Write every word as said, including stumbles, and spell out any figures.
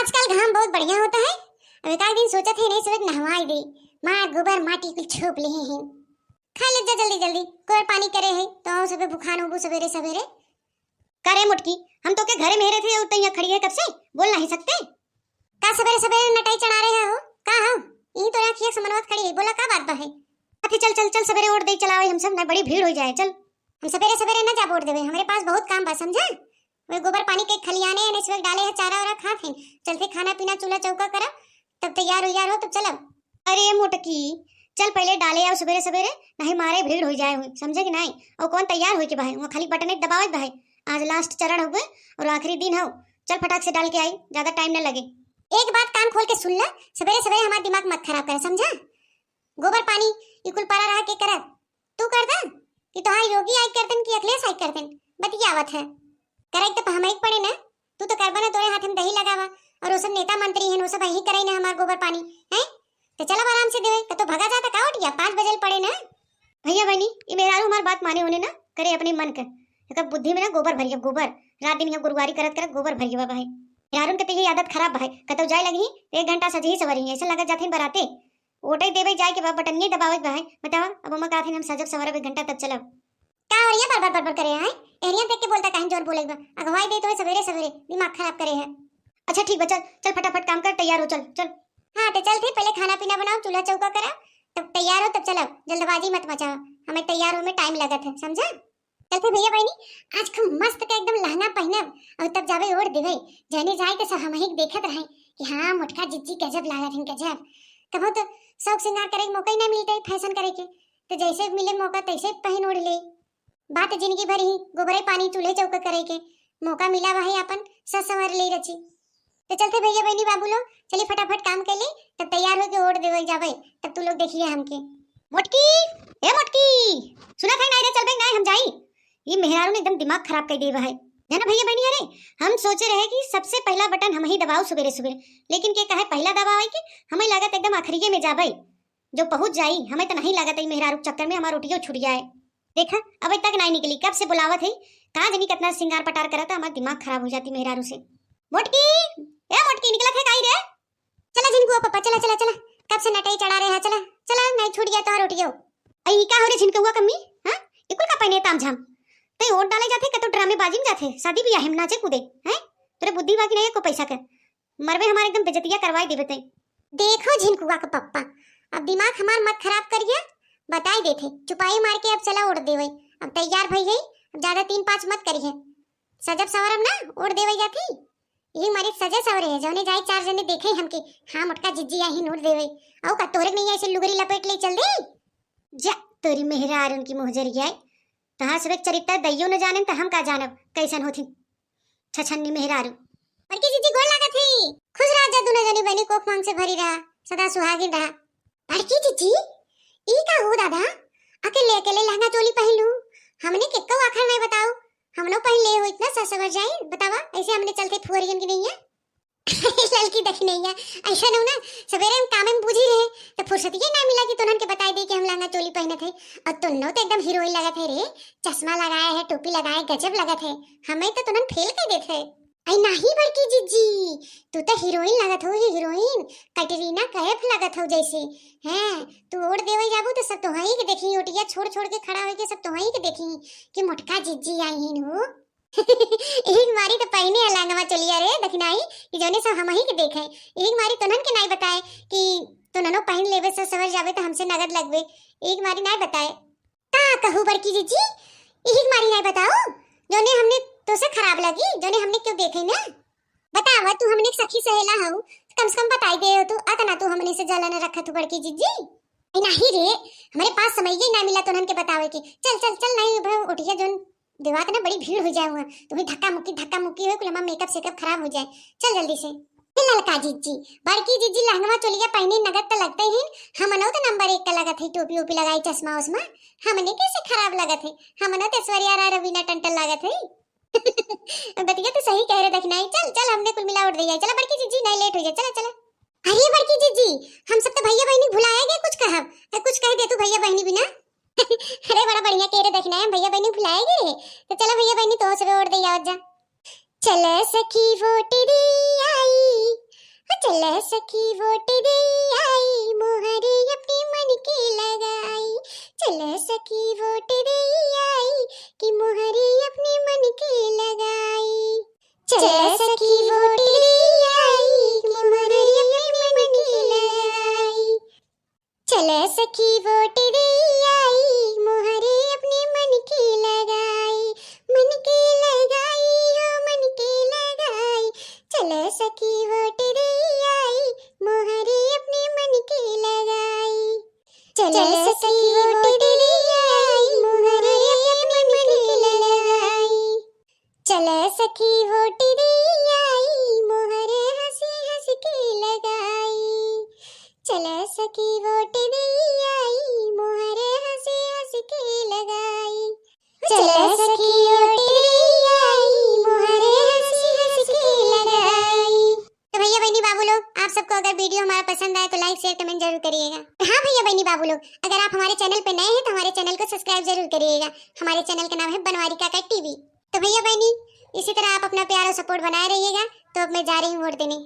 आजकल घाम बहुत बढ़िया होता है। अब एक आध दिन सोचत है, नहीं, सुबह नहवाई दे, मार गोबर माटी कुल छोप ले हैं। खा ले जा जल्दी जल्दी, गोबर पानी करे है तो आओ सबे भुखान होबू सवेरे सवेरे। का रे मोटकी, हम तो के घरे में रहते और तैया खड़ी है कब से, बोल नहीं सकते? का सवेरे सवेरे नटाई चढ़ा रहे हो, का हो? यही तो आँखिया समनवत खड़ी है, बोला का बात बा है? अथे चल चल चल, सवेरे ओढ़ दे चलावे हम सब ना, बड़ी भीड़ हो जाए, चल। हम सवेरे सवेरे ना जा ओढ़ देवे, हमरे पास बहुत काम बा, समझा? वे गोबर पानी के खलियाने ने सुबह डाले है, चारा वारा खात हैं, चलते खाना पीना चूल्हा चौका करब, तब तैयार उयार हो तब चलब। अरे मोटकी, चल पहले डाले आओ सवेरे सवेरे, नहीं मारे भीड़ हो जाए हुई, समझे कि नहीं? और कौन तैयार होई के बाहर, वहाँ खाली बटन एक दबावे बाहर। आज लास्ट चरण हो गए और आखिरी दिन हो, चल फटाक से डाल के आई, ज्यादा टाइम न लगे। एक बात कान खोल के सुन ले, सवेरे सवेरे हमारा दिमाग मत खराब करे, समझा? गोबर पानी ई कुल पड़ा रहा के करत, तू कर दा कि तोहार योगी आई करतन कि अखिलेश आई करतन, बतियावत है। करे तो हम एक पड़े ना, तू तो करबा ना, तोरे हाथ में दही लगावा, और वो सब नेता मंत्री हैं, वो सब यही करे ना हमार गोबर पानी, हैं? तो चलब आराम से देवे, कतो भगा जाता का उठिया, पाँच बजे पड़े ना। भैया बहनी, ये मेहरारू हमार बात माने होने ना, करे अपने मन के, एकर बुद्धि में ना गोबर भरिया, गोबर, रात दिन यहाँ गुरुवारी करत करत गोबर भरिया बा भाई। मेहरारून के तो ये आदत खराब बा है, कतो जाए लगी तो एक घंटा सजही सवरी, ऐसा लगत जाते हैं बराते। ओटे देवे जाए के बाद बटनिये दबावे के बा है, बतावा, अब ओमा कहत हैं हम सजब सवरब एक घंटा तब चलब। का हो रही है, बड़बड़ बड़बड़ करे है? एहरिया देख के बोलता काहे जोर बोले बा, अगवाई दे तो है सवेरे सवेरे, दिमाग खराब करे है। अच्छा ठीक बा, चल चल फटाफट काम कर, तैयार हो, चल चल। हाँ तो चल थे, पहले खाना पीना बनाओ, चूल्हा चौका करा, तब तैयार हो तब चलब, जल्दबाजी मत मचाओ, हमें तैयार हो में टाइम लगत है, समझा? चलते भैया बहनी, आज खूब मस्त का एकदम लहंगा पहनब और तब जावे ओढ़ देवे, जने जाए तो सब हमही के देखत रहे कि हाँ मोटका जिज्जी गजब लागत हैं गजब। कबो तो शौक श्रृंगार करे के मौका ही ना मिलता है फैशन करे के, तो जैसे मिले मौका तैसे पहन ओढ़ ले। बात जिंदगी भर ही गोबरे पानी चूल्हे चौका करे के मौका मिला वही अपन सज संवर ले रची। तो चलते भैया बहनी बाबू लोग, चली फटाफट काम कर ली, तब तैयार होके ओढ़ देवल जावे, तब तू लोग देखिए हमके। मोटकी, ए मोटकी, सुना था नहीं रे, चल बे नहीं हम जाई। ये मेहरारू ने एकदम दिमाग खराब कर दिए भाई, है ना भैया बहनी? अरे हम सोचे रहे कि सबसे पहला बटन हम ही दबाओ सुबेरे सुबेरे, लेकिन के कहे पहला दबावे के, हमें लागत एकदम आखिरिये में जाबे। जो पहुँच जाई, हमें तो नहीं लागत है मेहरारू के चक्कर में हमार रोटियो छूट जाए। देखा, अब तक नहीं निकली, कब से बुलावत है, कहाँ जानी कितना सिंगार पटार करत है, हमार दिमाग खराब हो जाती मेहरारू से। मोटकी, ए मोटकी, निकलत है काई रे? चला झिनकुआ पापा, चला चला चला, कब से नटई चढ़ा रहे हैं, चला चला, नहीं छूट गया तोहार रोटियो। अई का हो रे झिनकुआ कम्मी, हाँ? इकुल का पहने ताम झाम? तई ओट डाले जाथे, कतो ड्रामेबाजी में जाथे, शादी बियाह में नाचे कूदे, हैं? तोरे बुद्धि बाकी नहीं है को पैसा के, मरबे हमार एकदम बेजतिया करवाई देबे तई। देखो झिनकुआ के पप्पा, अब दिमाग हमार मत खराब करिए, बताई देथे, चुपाई मार के अब चला ओढ़ देवे, अब तैयार भई है, अब ज्यादा तीन पाँच मत करिए, सजब सवरब ना ओढ़ देवे जाथी। यही मारे सजे सवरे है, जौने जाए चार जने देखे हमके, हाँ मोटका जिज्जी आई नूर देवे। औ का तोरे के नहीं ऐसे लुगरी लपेट ले चल दे। जा तोरी मेहरारून की मुहजरिया, तहार सब एक चरित्र दैयो न जाने त हम का जानब कैसन होथी। छछन्नी मेहरारू। बड़की जिज्जी गोर लागत है। खुश रहा जा दुनो जनी बनी कोख मांग से भरी रहा, सदा सुहागिन रहा। बड़की जिज्जी, ई का हो दादा, अकेले अकेले लहंगा चोली पहन लू, हमने केको आखर नहीं बताओ, हमनो पहन ले हो इतना सज सवर जाए, बतावा, ऐसे हमने चलते फुहरियन की नहीं है। ललकी दखिनैया, ऐसा न हो ना, सवेरे हम काम में बुझी रहे, तो फुर्सतिये ना मिला कि तुनन के बताई दे कि हम लहंगा चोली पहनत है। और तुन्नो तो एकदम हीरोइन लगत है रे, चश्मा लगाए है, टोपी लगाए, गजब लगत है। हमें तो तुनन फेल कर देत है। आई नाही बड़की जिज्जी, तू तो हीरोइन लगत हो, हीरोइन, कैटरीना कैफ लगत हो जैसे। हैं, तू ओढ़ देवे जाबू तो सब तोहई के देखी, ओटिया छोड़ छोड़ के खड़ा होके सब तोहई के देखी कि मोटका जिज्जी आई हिन हो। एक मारी तो पहिने अलंगवा चलिया रे दखिनाई, कि जौने सब हमही के देखे। एक मारी तोनन के नाई बताए कि तोननो पहिन लेबे, सज सवर जाबे तो हमसे नगद लगबे। एक मारी नाई बताए। का कहू बड़की जिज्जी, एक मारी नाई बताओ, जौने हमने तोसे खराब लगी, जौने हमने क्यों देखे ना? बतावा, तू हमने के सखी सहेला हऊ, कम से कम बताई दे हो तू, अतना तू हमने से जलन रखत हो बड़की जिज्जी। ए, नाही रे, हमरे पास समय ही ना मिला तोनन के बतावे के। चल, चल, चल, नहीं, अब उठिया जौन देवात ना बड़ी भीड़ हो जाए हुआ, तुम्हें धक्का मुक्की, धक्का मुक्की हो, कुल हमार मेकअप सेकअप खराब हो जाए। चल जल्दी से। ए ललका जिज्जी, बड़की जिज्जी लहंगवा चोलिया पहने नगद तो लगते ही, हमनो तो नंबर एक का लगत है, टोपी ओपी लगाई, चश्मा उश्मा, हमने कैसे खराब लगत है, हमनो तो ऐश्वर्या राय रवीना टंडन लागत है। बतिया तो सही कह रहे दखिनाई, चल चल, हमने कुल मिला उठ दिया, चला बड़की जिज्जी, नहीं लेट हो जाए, चला चला। अरे बड़की जिज्जी, हम सब तो भैया बहनी भुलाए गए, कुछ कहब, अरे कुछ कह दे तू भैया बहनी बिना। अरे बड़ा बढ़िया कह रहे दखिनाई, हम भैया बहनी भुलाए गए, तो चलो भैया बहनी तो सब ओढ़ दे आवत जा। चल सखी वोट दी आई, सखी वोट दे आई, मोहरे अपने मन के लगाई। चल सखी वोट दे आई, कि मोहरे अपने मन के लगाई। चल सखी वोट दे आई, कि मोहरे अपने मन के लगाई। चल सखी वोट दे आई, मोहरे अपने मन के लगाई, मन के लगाई हो, मन के लगाई। चल सखी वोट दे आई, मोहरे अपने मन के लगाई। चल सखी वोट दे आई, मोहरे अपने मन के लगाई। चल सखी वोट दे आई, मोहरे हंसी हंस के लगाई। चल सखी वोट दे आई, मोहरे हंसी हंस के लगाई। चल सखी वोट दे आई, मोहरे हंसी हंस के लगाई। तो भैया बहनी बाबू लोग, आप सबको अगर वीडियो हमारा पसंद आए तो लाइक, शेयर, कमेंट जरूर करिएगा। हाँ भैया बहनी बाबू लोग, अगर आप हमारे चैनल पे नए हैं तो हमारे चैनल को सब्सक्राइब जरूर करिएगा। हमारे चैनल का नाम है बनवारी काका टीवी। तो भैया बहनी, इसी तरह आप अपना प्यार और सपोर्ट बनाए रहिएगा। तो अब मैं जा रही हूँ वोट देने।